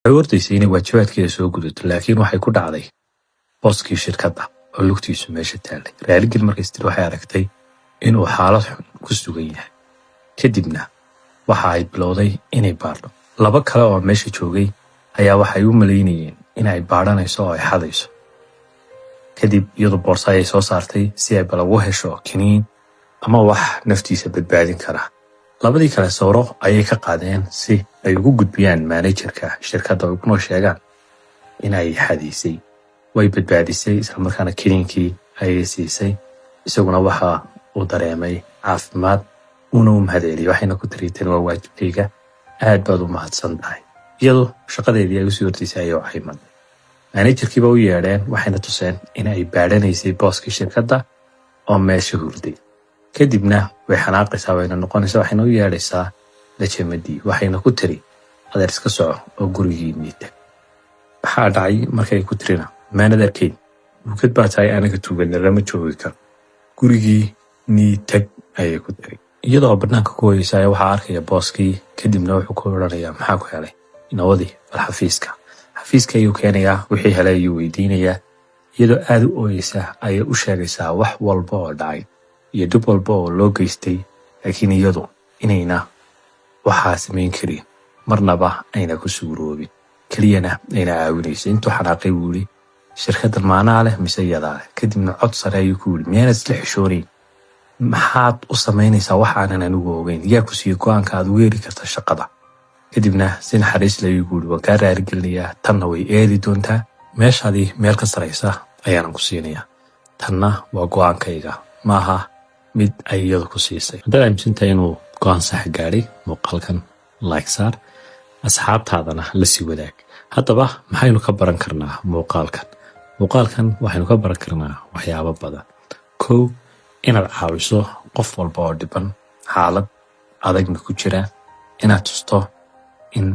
Waxay u ordaysay inay waajibaadkeeda soo gudato, laakiin waxay ku dhacday booskii shirkadda oo lugtiisu meesha taallay. Raaligel markaystir waxay aragtay inuu xaalad xun ku sugan yahay. Kadibna waxa ay bilowday inay baadho. Laba kale oo meesha joogay ayaa waxay u malaynayeen in ay baadhanayso oo ay xadayso. Kadib iyadu boorso ayay soo saartay si ay bal ugu hesho kiniin ama wax naftiisa badbaadin kara. Labadii kale sawro ayay ka qaadeen si ay ugu gudbiyaan managerka shirkadda, uguna sheegaan in ay xadaysay. Way badbaadisay, islamarkaana kiniinkii ayay siisay. Isaguna waxa uu dareemay caafimaad, uuna u mahadceliyey, waxayna ku tiri, "Tani waa waajibkayga, aad baad u mahadsan tahay." Iyadu shaqadeedii ay usii hortaysay ayay caymaday. Managerkiiba u yeedheen, waxayna tuseen in ay baadhanaysay booskii shirkadda oo meesha hurday. Kadibna way xanaaqaysaa, wayna noqonaysaa, waxayna u yeedhaysaa lajamadii, waxayna ku tiri, "Adeer, iska soco oo gurigiinii tag." Maxaa dhacay markay ku tirina? "Maanad arkayn, tuugad baa tahay, anaga tuugadna lama joogi karo, gurigii nii tag," ayay ku tiri. Iyadoo banaanka ku hoyeysa waxaa arkaya booskii. Kadibna wuxuu ku odhanayaa, "Maxaa ku helay? Inawadii bal xafiiska." Xafiiska ayuu keenayaa, wixii helay ayuu weydiinayaa. Iyadoo aad u ooyeysa ayay u sheegaysaa wax walba oo dhacay iyo dhib walba oo loo geystay, laakiin iyadu inayna waxaa samayn karin, marnaba ayna ku suuroobin, keliyana ayna caawinayso. Intuu xanaaqay buu yidhi, "Shirkaddan maanaa leh mise iyadaa leh?" Kadibna cod sare ayuu ku yidhi, "Miyaanad isla xishoonayn? Maxaad u samaynaysaa wax aanan anigu ogeyn? Yaa ku siiye go'aanka aad ugu heli karta shaqada?" Kadibna si naxariis leh ayuu ku yidhi, "Waan kaa raaligelinayaa, tanna way eedi doontaa, meeshaadii meel ka saraysa ayaanan ku siinayaa. Tanna waa go'aankayga, maaha mid ay iyadu ku siisay." Haddaad aaminsantahay inuu go'aan sax gaadhay, muuqaalkan like saar, asxaabtaadana la sii wadaag. Haddaba maxaynu ka baran karnaa muuqaalkan? Muuqaalkan waxaynu ka baran karnaa waxyaabo badan. Kow, inaad caawiso qof walba oo dhiban, xaalad adagna ku jira, inaad tusto in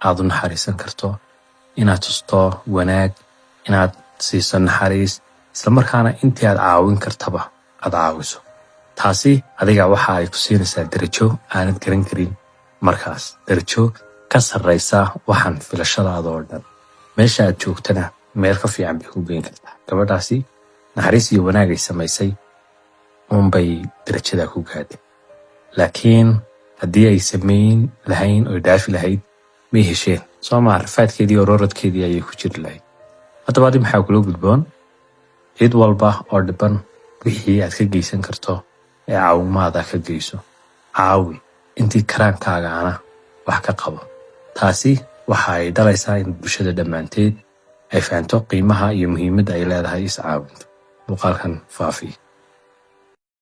aad u naxariisan karto, inaad tusto wanaag, inaad siiso naxariis, islamarkaana intii aad caawin kartaba aad caawiso. Taasi adiga waxa ay ku siinaysaa darajo aanad garan karin markaas, darajo ka sarraysa waxaan filashadaada oo dhan. Meesha aad joogtana meel ka fiican bay ku geyn kartaa. Gabadhaasi naxariis iyo wanaag ay samaysay uunbay darajadaa ku gaadhay, laakiin haddii ay samayn lahayn oy dhaafi lahayd, may hesheen. Soo maa rafaadkeedii oo rooradkeedii ayay ku jiri lahayd. Haddaba adi maxaa kula gudboon? Cid walba oo dhiban wixii aad ka geysan karto ee caawimaada ka geyso, caawi, intii karaankaagaana wax ka qabo. Taasi waxa ay dhalaysaa in bulshada dhammaanteed ay fahanto qiimaha iyo muhiimadda ay leedahay iscaawinto. Muuqaalkan faafiya.